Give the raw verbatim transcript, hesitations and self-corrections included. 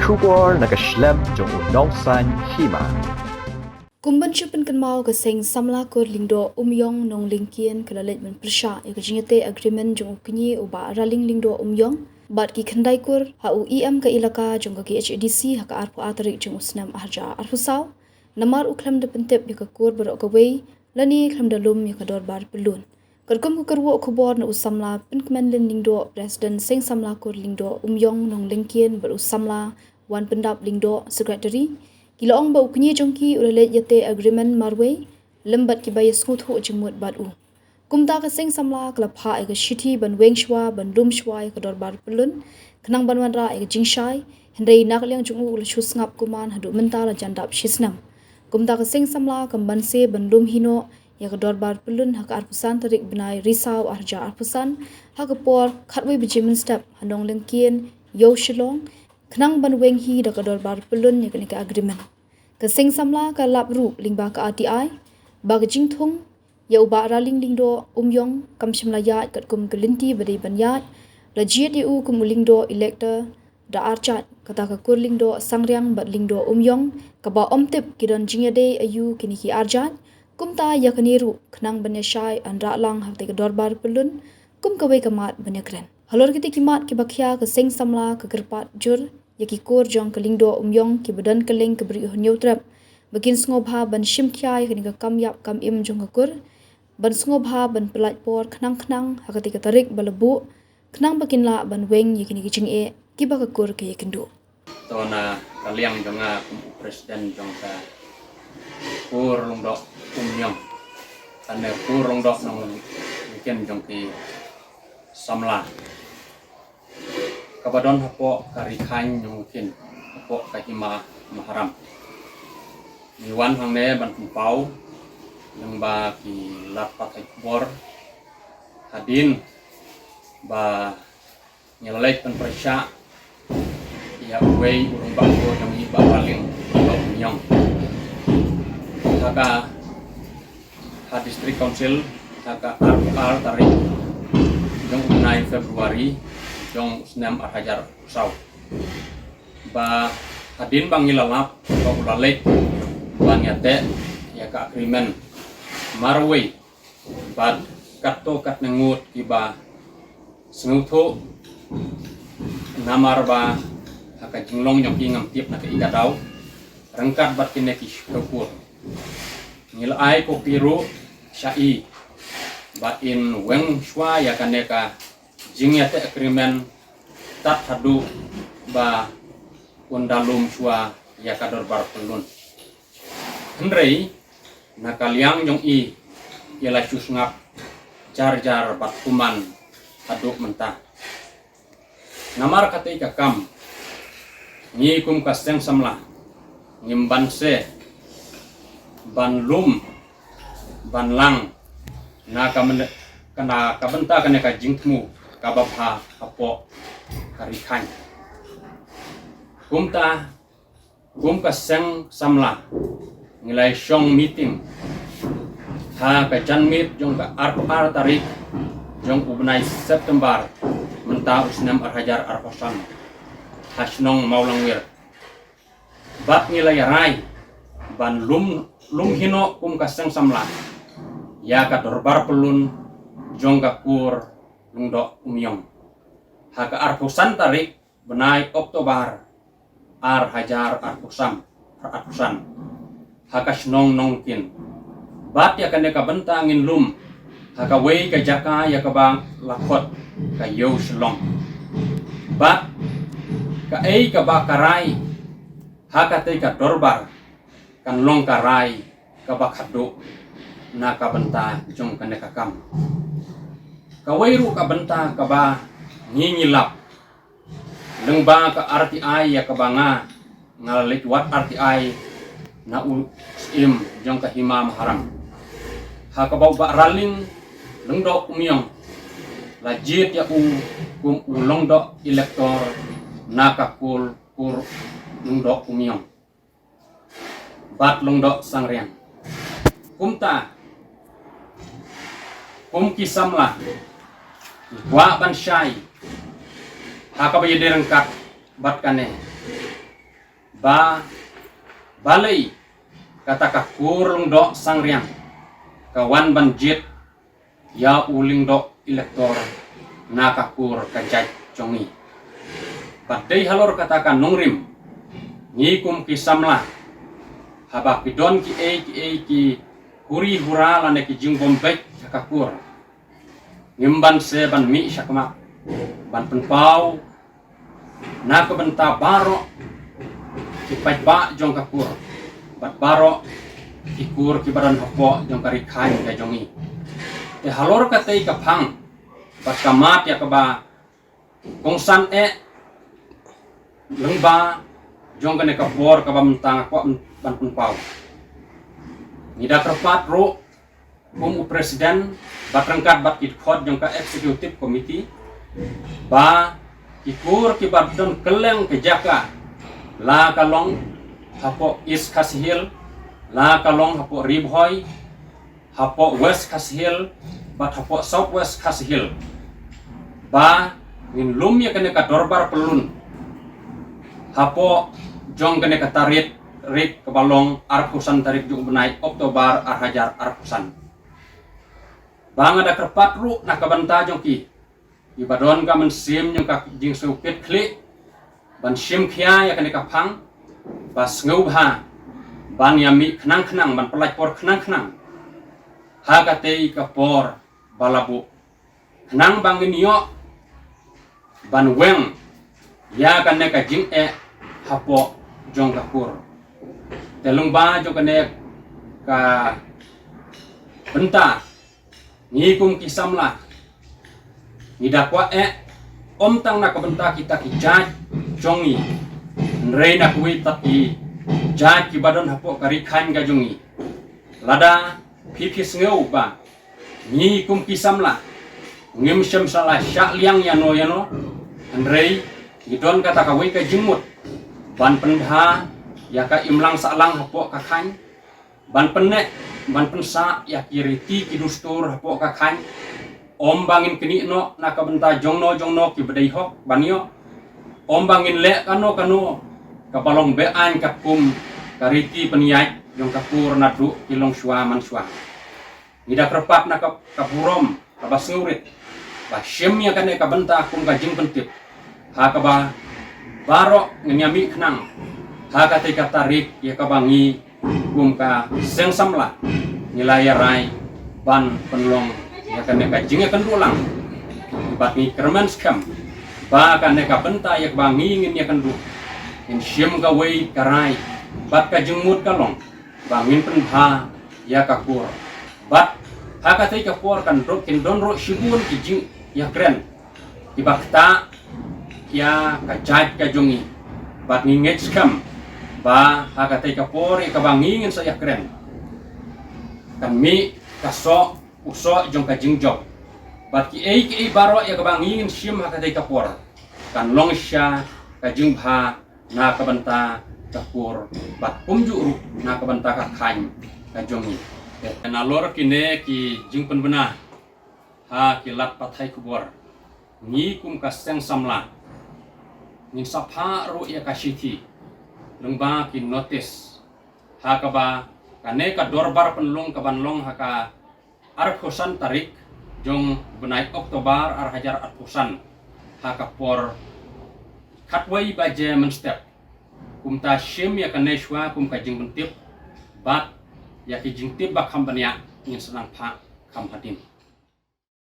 Khubor na ka shlem jong u nongsaiñ hima. Kum ban shu pynkynmaw, ka seng samla kur Lyngdoh Umïong Nonglyngkien ka la leit ban pyrshah ïa ka jingïateh agreement jong u kñi u Bah Raling Lyngdoh Umïong bad ki khyndai kur ha u E M ka ilaka jong ka K H A D C ha ka arphew ar tarik jong u snem arhajar arphew saw. Namar u khlem da pyntip ïa ka kur baroh kawei lane khlem da lum ïa ka dorbar pyllun. Katkum ka kyrwoh khubor na u samla Pynkmenlin Lyngdoh, President Seng Samla Kur Lyngdoh Umïong Nonglyngkien, bad u samla Wanpyndap Lyngdoh, Secretary, ki la ong ba u kñi jong ki u la leit ïateh agreement marwei lem bad kiba ïasngewthuh jingmut bad u. Kumta ka seng samla ka la phah ïa ka shithi ban weng shuwa, ban lum shuwa ïa ka dorbar pyllun, khnang ban wanrah ïa ka jingshai, hynrei na ka liang jong u, u la shu sngap kumne haduh mynta la jan dap shi snem. Kumta ka seng samla kam banse ban lum hi noh ïa ka dorbar pyllun ha ka arphew san tarik bnai Risaw arhajar arphew san, ha ka por khatwei baje mynstep ha Nonglyngkien, Ïew Shillong, khnang ban weng hi da ka dorbar pyllun ïa kane ka agreement. Ka seng samla ka lap ruh lyngba ka R T I ba ka jingthung ïa u Bah Raling Lyngdoh Umïong kam shym la ïaid katkum ka lynti ba dei ban ïaid. La jied ïa u kum u Lyngdoh elector da ar jait, kata ka kur Lyngdoh Sangriang bad Lyngdoh Umïong, kaba ym tip ki don jingïadei aïu kine ki ar jait. Kumta ïa kane ruh khnang ban ïashai, yn rah lang ha katei ka dorbar pyllun kum kawei ka mat ban ïakren. Halor kitei ki mat kiba khia, ka seng samla ka kyrpad jur ïa ki kur jong ka Lyngdoh Umïong kiba don kylleng ka Bri u Hynñiewtrep ba kin sngewbha ban shim khia ïa kane ka kam ïap kam im jong ka kur, ban sngewbha ban pyllait por khnang khnang ha katei ka tarik ba la buh, khnang ba kin lah ban weng ïa kine ki jingeh kiba ka kur ka ïakynduh. To na ka liang jong nga kum u president jong ka kur Lyngdoh Umïong, kane kur Lyngdoh Nonglyngkien jong ki samla kaba don hapoh ka Ri Khaiñ Nonglyngkien, hapoh ka Hima Maharam. Ngi wan hangne ban pynpaw lyngba ki lad pathai khubor hadien ba ngi la leit pynpyrshah ïa uwei u rangbah kur jong ngi, Bah Raling Lyngdoh Umïong, ha ka, ha District Council ha ka arphew ar tarik jong u bnai February jong u snem arhajar arphew saw. Ba hadien ba ngi la lap ba u la leit ban ïateh ïa ka agreement marwei bad katto katne ngut kiba sngewthuh, namar ba ha ka jinglong jong ki ngam tip na kaei ka daw ryngkat bad kine ki shiphew kur. Ngi la ai copy ruh sha i ba in weng shuwa ïa kane ka jingïateh agreement tad haduh ba un da lum shuwa ïa ka dorbar pyllun. Hynrei na ka liang jong i, i la shu sngap jar jar bad kumne haduh mynta. Namar katei ka kam, ngi kum ka seng samla ngim banse ban lum ban lang na ka men-, ka na ka bynta kane ka jingthmu kaba bha hapoh ka Ri Khaiñ. Kumta kum ka seng samla ngi la ïashong meeting ha ka janmiet jong ka arphew ar tarik jong u bnai September mynta u snem arhajar arphew san ha shnong Mawlangwir. Bad ngi la ïarai ban lum, lum hi noh kum ka seng samla ïa ka dorbar pyllun jong ka kur Lyngdoh Umïong ha ka arphew san tarik bnai October arhajar arphew san, arphew san ha ka shnong Nongkin. Bad ïa kane ka bynta ngin lum ha kawei ka jaka ïa kaba la khot ka Ïew Shillong. Bad kaei kaba ka rai ha katei ka dorbar kan long ka rai kaba khadduh na ka bynta jong kane ka kam. Kawei ruh ka bynta kaba ngi ngi lap lyngba ka R T I ïa kaba nga, nga la leit wad R T I na u Syiem jong ka Hima Maharam, ha kaba u Bah Raling Lyngdoh Umïong la jied ïa u kum u Lyngdoh elector na ka kur, kur Lyngdoh Umïong bad Lyngdoh Sangriang. Kumta kum ki samla ngi kwah ban shai ha kaba ïadei ryngkat bad kane. Ba, balei kata ka kur Lyngdoh Sangriang ka wan ban jied ïa u Lyngdoh Elector na ka kur ka jait jong ngi. Bad dei halor kata ka nongrim, ngi kum ki samla, haba ki don kiei kiei ki huri hura lane ki jingbym beit ha ka kur, ngim ban se ban mih shakhmat ban pynpaw na ka bynta baroh ki paidbah jong ka kur bad baroh ki kur kiba don hapoh jong ka ri khain ka jong ngi. Te halor katei ka phang bad ka mat ïa kaba kongsan eh lyngba jong kane ka por kaba mynta nga kwah ban pynpaw. Ngi da kyrpad ruh kum u president bad ryngkat bad ki dkhot jong ka executive committee ba ki kur kiba don kylleng ka jaka, la ka long hapoh East Khasi Hills, la ka long hapoh Ri Bhoi, hapoh West Khasi Hills bad hapoh South West Khasi Hills, ba ngin lum ïa kane ka dorbar pynlong hapoh jong kane ka tarik, tarik kaba long arphew san tarik jong u bnai October ar hajar arphew san. Ba nga da kyrpad ruh na ka bynta jong ki, kiba don ka mynsiem jong ka jingsngewkit khlieh ban shim khia ïa kane ka phang, ba sngewbha ban ïa mih khnang khnang, ban pyllait por khnang khnang ha katei ka por ba la buh, khnang ba ngin ïoh ban weng ïa kane ka jingeh hapoh jong ka kur. Te lyngba jong kane ka bynta, ngi kum ki samla, ngi da kwah eh, ym tang na ka bynta kita ki jait jong ngi, hynrei na kawei pat ki jait kiba don hapoh ka ri khain ka jong ngi. Lada phi phi sngew ba ngi kum ki samla ngim shym sa la shah liang ïano ïano, hynrei ngi don kata kawei ka jingmut ban pynbha ïa ka imlang sahlang hapoh ka khain, ban pynneh, ban pynsah ïa ki riti ki dustur hapoh ka khain. Ym ba ngin knieh noh na ka bynta jongno jongno kiba dei hok ban ïoh. Ym ba ngin leh kano kano kaba long be-aiñ katkum ka riti pynïaid jong ka kur naduh ki longshuwa manshuwa. Ngi da kyrpad na ka, ka burom kaba sngewrit ba shim ïa kane ka bynta kum ka jingpyntip, ha kaba baroh ngin ïa mih khnang ha katei ka tarik ïa kaba ngi kum ka seng samla ngi la ïa rai ban pynlong ïa kane ka jingïakynduh lang. Bad ngi kyrmen skhem ba kane ka bynta ïa kaba ngi ngin ïakynduh, ngin shim kawei ka rai bad ka jingmut ka long ba ngin pynbha ïa ka kur. Bad ha katei ka por kan don, kin don ruh shibun ki jingïakren kiba ktah ïa ka jait ka jong ngi. Bad ngi ngeit skhem ba ha katei ka por ïa kaba ngi ngin sa ïakren, kan mih ka soh, u soh jong ka jingjop. Bad kiei kiei baroh ïa kaba ngi ngin shim ha katei ka por kan long sha ka jingbha na ka bynta ka kur bad kumjuh ruh na ka bynta ka khain ka jong ngi. Te nalor kine ki jingpynbna ha ki lad pathai khubor, ngi kum ka seng samla ngin sa phah ruh ïa ka shithi lyngba ki notis ha kaba kane ka dorbar pynlong kaban long ha ka arphew san tarik jong u bnai October ar hajar arphew san ha ka por khatwei baje mynstep. Kumta shim ïa kane shuwa kum ka jingpyntip bad ïa ki jingtip ba kham bniah ngin sa nang phah kham hadien.